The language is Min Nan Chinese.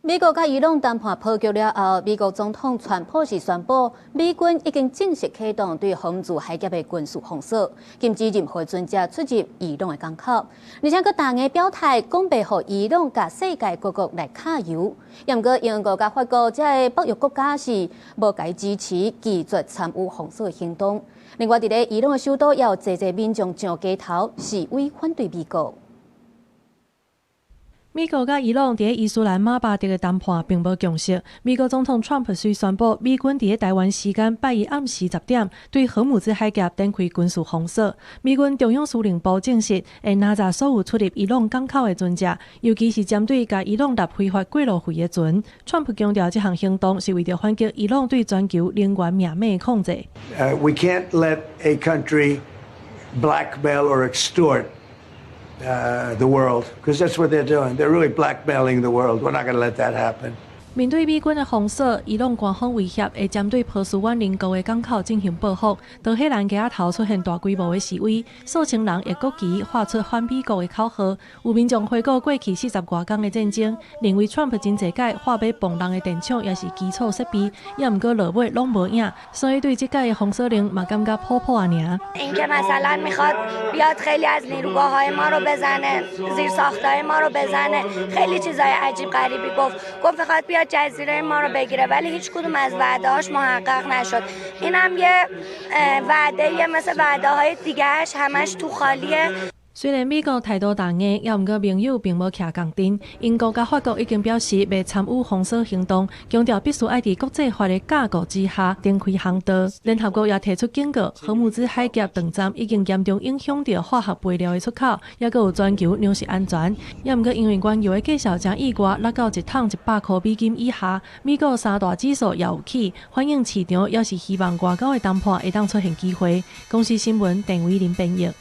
美國佮伊朗談判破局了後，美國總統川普是宣布，美軍已經正式啟動對荷姆茲海峽的軍事封鎖，禁止任何船隻出入伊朗的港口。而且閣大硬表態，講袂予伊朗共世界各國來揩油。毋過英國佮法國這个北約國家是無共支持，拒絕參與封鎖行動。另外，佇咧伊朗的首都，也有濟濟民眾上街頭示威反對美國。美國佮伊朗佇伊斯蘭馬巴德的談判並無共識。美國總統川普雖宣布，美軍佇台灣時間拜一暗時10點，對荷姆茲海峽展開軍事封鎖。美軍中央司令部證實，會攔截所有出入伊朗港口的船隻，尤其是針對共伊朗納非法過路費的船。川普強調，這項行動是為著反擊伊朗對全球能源命脈的控制。 We can't let a country blackmail or extort the world, because that's what they're doing. They're really blackmailing the world. We're not going to let that happen. 面對美軍的封鎖，伊朗官方威脅會針對波斯灣鄰國的港口進行報復。德黑蘭街頭出現大規模的示威，數千人挹國旗喊出反美國的口號。有民眾回顧過去40外工的戰爭，認為川普真濟擺喊欲磅人的電廠抑是基礎設備，也毋過落尾攏無影，所以對這擺的封鎖令嘛感覺普普仔爾。 اینکه مثلا میخواد بیاد خیلی از نیروگاه‌های ما رو بزنه، زیرساخت‌های ما رو بزنه، خیلی چیزای عجیب غریبی گفت. گفت میخواد بیاد جزیره ما رو بگیره ولی هیچ کدوم از وعده‌هاش محقق نشد. اینم یه وعده مثل وعده‌های دیگه‌اش همش تو خالیه. 雖然美國態度強硬，也毋過盟友並無徛仝陣。英國佮法國已經表示袂參與封鎖行動，強調必須愛佇國際法的架構之下展開航道。聯合國也提出警告，荷姆茲海峽斷站已經嚴重影響著化學肥料的出口，抑閣有全球糧食安全。也毋過因為原油的價數誠意外落到一桶100箍美金以下，美國三大指數也有起，反映市場猶是希望外交的談判會當出現機會。公視新聞鄧偉林編譯。